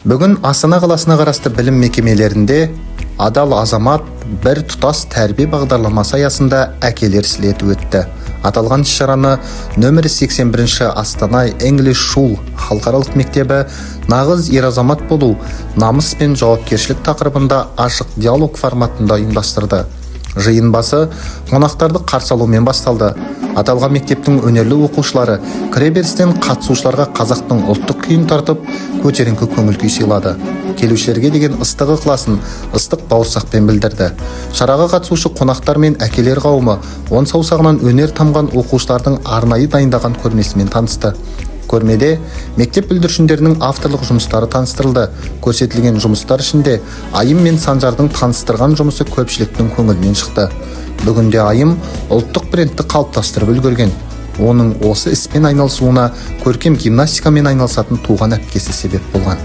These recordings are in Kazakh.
Бүгін Астана қаласына қарасты білім мекемелерінде «Адал азамат – бір тұтас тәрбие» бағдарламасы аясында әкелер слеті өтті. Аталған іс-шараны нөмірі 81 Астана English School халықаралық мектебі «Нағыз ер азамат болу – намыс пен жауапкершілік» тақырыбында ашық диалог форматында ұйымдастырды. Жиын басы қонақтарды қарсы алумен басталды. Аталған мектептің өнерлі оқушылары кіреберістен қатысушыларға қазақтың ұлттық күйін тартып, көтеріңкі көңіл күй сыйлады. Келушілерге деген ыстық ықыласын ыстық бауырсақпен білдірді. Шараға қатысушы қонақтар мен әкелер қауымы он саусағынан өнер тамған оқушылардың арнайы дайындаған көрмесімен танысты. Көрмеде мектеп бүлдіршіндерінің авторлық жұмыстары таныстырылды. Көрсетілген жұмыстар ішінде Айым мен Санжардың таныстырған жұмысы көпшіліктің көңілінен шықты. Бүгінде Айым ұлттық брендті қалыптастырып үлгерген. Оның осы іспен айналысуына көркем гимнастикамен айналысатын туған әпкесі себеп болған.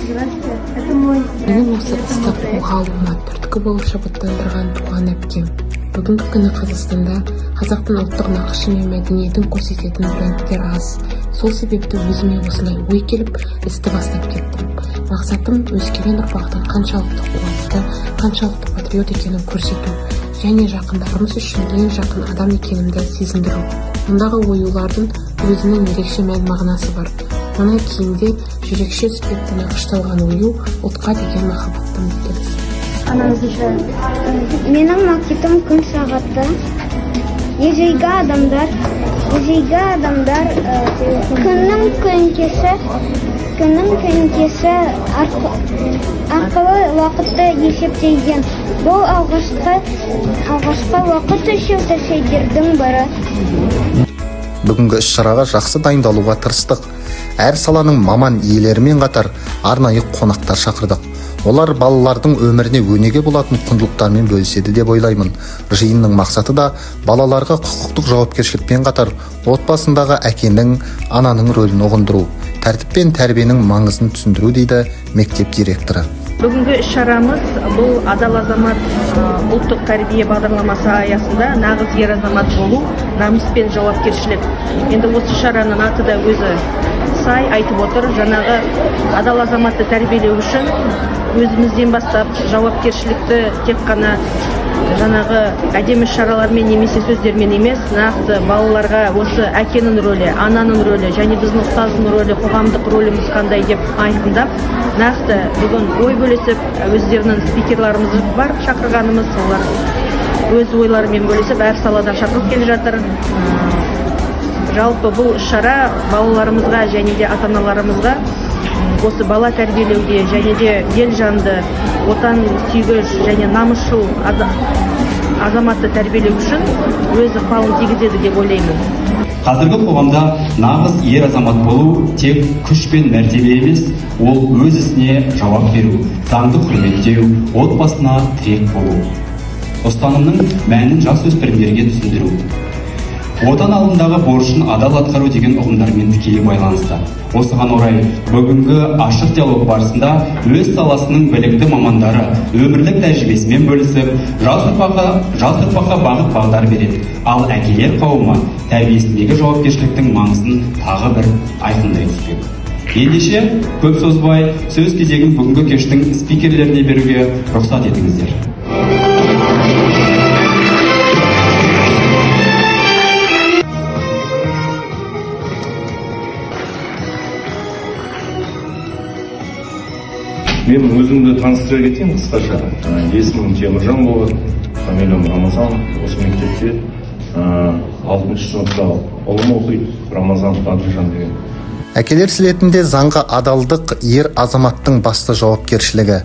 Здравствуйте, это мой Менің осы істі қолға алуыма түрткі болып шабыттандырған туған әпкем. Бүгінгі күні Қазақстанда қазақтың ұлттық нақышы мен мәдениетін көрсететін брендтер аз. Сол себепті өзіме осындай ой келіп, істі бастап кеттім. Мақсатым – өскелең ұрпақтың қаншалықты қуатты, қаншалықты патриот екенін көрсету және жақындарымыз үшін ең жақын адам екенімді сезіндіру. Мұндағы оюлардың өзінің ерекше мән мағынасы бар. Мына киімде жүрекше іспетті нақышталған ою – ұлтқа деген махаббаттың белгісі. Она означает. Менің макетім – күн сағаты. Ежелгі адамдар күннің көлеңкесі арқылы уақытты есептеген. Бұл алғашқы уақыт өлшеу тәсілдердің бірі. Бүгінгі іс-шараға жақсы дайындалуға тырыстық. Әр саланың маман иелерімен қатар арнайы қонақтар шақырдық. Олар балалардың өміріне өнеге болатын құндылықтармен бөліседі деп ойлаймын. Жиынның мақсаты да балаларға құқықтық жауапкершілікпен қатар отбасындағы әкенің, ананың рөлін ұғындыру, тәртіп пен тәрбиенің маңызын түсіндіру, дейді мектеп директоры. Бүгінгі іс шарамыз бұл «Адал азамат» ұлттық тәрбие бағдарламасы аясында «Нағыз ер азамат болу – намыс пен жауапкершілік». Енді осы шараның аты да өзі сай айтып отыр. Жаңағы адал азаматты тәрбиелеу үшін өзімізден бастап жауапкершілікті тек қана жаңағы әдемі шаралармен немесе сөздермен емес, нақты балаларға осы әкенің рөлі, ананың рөлі және біздің ұстаздың рөлі, қоғамдық рөліміз қандай деп айқындап, нақты бүгін ой бөлісіп, өздерінің спикерларымыз бар шақырғанымыз, олар өз ойларымен бөлісіп, әр саладан шақырып келе жатыр. Жалпы бұл іс шара балаларымызға және де ата аналарымызға осы бала тәрбиелеуде және де ел жанды, отан сүйгіш және намысшыл азаматты тәрбиелеу үшін өз ықпалын тигізеді деп ойлаймын. Қазіргі қоғамда нағыз ер азамат болу тек күш пен мәртебе емес, ол өз ісіне жауап беру, заңды құрметтеу, отбасына тірек болу, ұстанымның мәнін жасөспірімдерге түсіндіру, отан алдындағы борышын адал атқару деген ұғымдармен тікелей байланысты. Осыған орай бүгінгі ашық диалог барысында өз саласының білікті мамандары өмірлік тәжірибесімен бөлісіп, жас ұрпаққа бағыт бағдар береді. Ал әкелер қауымы тәрбиесіндегі жауапкершіліктің маңызын тағы бір айқындай түспек. Ендеше, көп созбай, сөз кезегін бүгінгі кештің спикерлеріне беруге рұқсат етіңіздер. Мен өзімді таныстыра кетейін қысқаша. Есімім Теміржан болады, фамилиям Рамазанов. Осы мектепте алтыншы сыныпта ұлым оқиды, Рамазанов Әділжан деген. Әкелер слетінде заңға адалдық – ер азаматтың басты жауапкершілігі,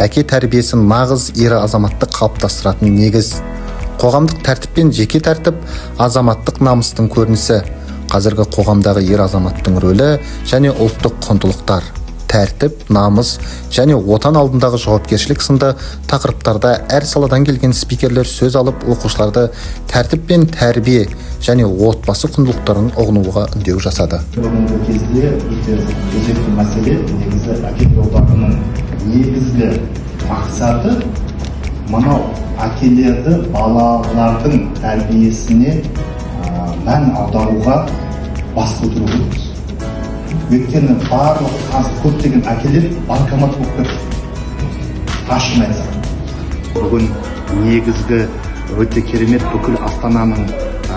әке тәрбиесі – нағыз ер азаматты қалыптастыратын негіз, қоғамдық тәртіп пен жеке тәртіп – азаматтық намыстың көрінісі, қазіргі қоғамдағы ер азаматтың рөлі және ұлттық құндылықтар, тәртіп, намыс және отан алдындағы жауапкершілік сынды тақырыптарда әр саладан келген спикерлер сөз алып, оқушыларды тәртіп пен тәрбие және отбасы құндылықтарын ұғынуға үндеу жасады. Бүгінгі кезде өте өзекті мәселе. Негізі әкелер одағының негізгі мақсаты мынау: әкелерді балалардың тәрбиесіне мән аударуға бас көтеру керек. Өйткені барлық қазір көптеген әкелер банкомат болып кетті, ашығын айтсақ. Бүгін негізгі өте керемет, бүкіл Астананың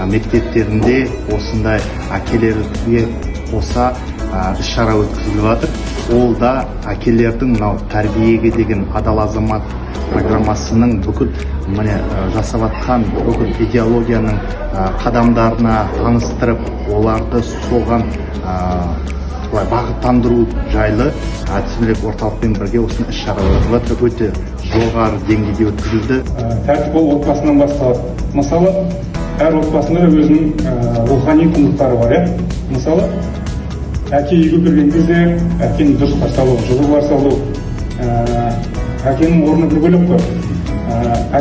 мектептерінде осындай әкелерге қоса іс-шара өткізіліп жатыр. Ол да әкелердің мынау тәрбиеге деген «Адал азамат» программасының бүкіл, міне, жасап жатқан бүкіл идеологияның қадамдарына таныстырып, оларды соған былай бағыттандыру жайлы әдістемелік орталықпен бірге осындай іс шаралар өтіп жатыр. Өте жоғары деңгейде өткізілді. Тәртіп ол отбасынан басталады. Мысалы, әр отбасында да өзінің рухани құндылықтары бар, иә. Мысалы, әке үйге кірген кезде әкені дұрыс қарсы алу, жылы қарсы алу, әкенің орны бір бөлек қой.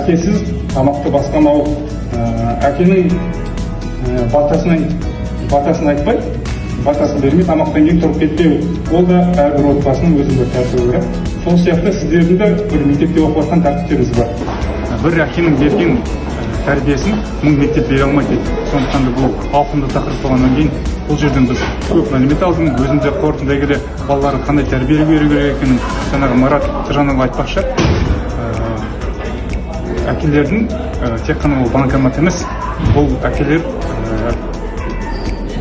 Әкесіз тамақты бастамау, әкенің батасын айтпай, батасын бермей тамақтан кейін тұрып кетпеу, ол да әрбір отбасының өзінің бір тәртібі бар. Сол сияқты сіздердің де бір мектепте оқып жатқан тәртіптеріңіз бар. Бір әкенің берген тәрбиесін мың мектеп бере алмайды дейді. Сондықтан да бұл ауқымды тақырып болғаннан кейін, бұл жерден біз көп мәлімет алдым. Өзім де қорытындай келе, балаларға қандай тәрбие беру керек екенін, жаңағы Марат Тыржанұлы айтпақшы, әкелердің тек қана ол банкомат емес, бұл әкелер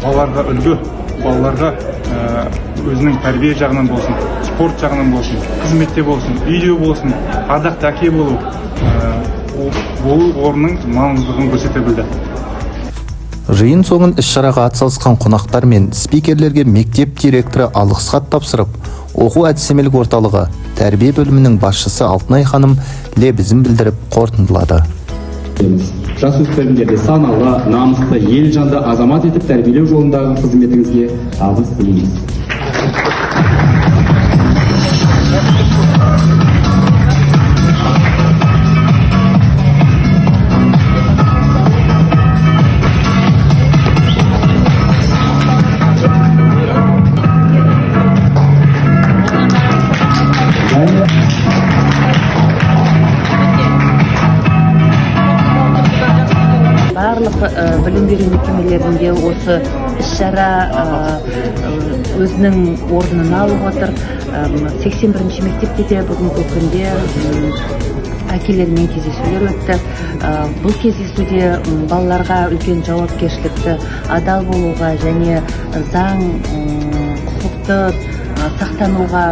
балаларға үлгі, балаларға өзінің тәрбие жағынан болсын, спорт жағынан болсын, қызметте болсын, үйде болсын, ардақты әке болу орнының маңыздылығын көрсете білді. Жиын соңын іс-шараға атсалысқан қонақтар мен спикерлерге мектеп директоры алғыс хат тапсырып, оқу әдістемелік орталығы тәрбие бөлімінің басшысы Алтынай ханым лебізін білдіріп қорытындылады. Жасөспірімдерді саналы, намысты, ел жанды азамат етіп тәрбиелеу жолындағы қызметіңізге табыс тілейміз. Және Барлық білім беру мекемелерінде осы іс-шара өзінің орнын алып отыр. 81 мектепте де бүгінгі күнде әкелермен кездесулер өтті. Бұл кездесуде балаларға үлкен жауапкершілікті, адал болуға және заң, құқықты сақтануға,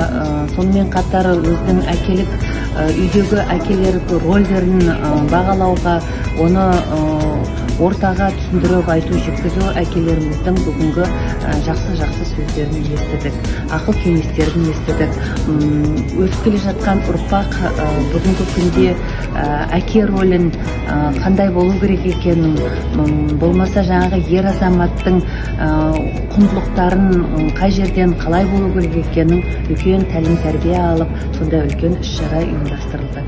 сонымен қатар өзінің әкелік, үйдегі әкелер рольдерін бағалауға, оны ортаға түсіндіріп айту, жеткізу, әкелеріміздің бүгінгі жақсы жақсы сөздерін естідік, ақыл кеңестерін естідік. Өсіп келе жатқан ұрпақ бүгінгі күнде әке рөлін қандай болу керек екенін, болмаса жаңағы ер азаматтың құндылықтарын қай жерден қалай болу керек екенін үлкен тәлім тәрбие алып, сондай үлкен іс шара ұйымдастырылды.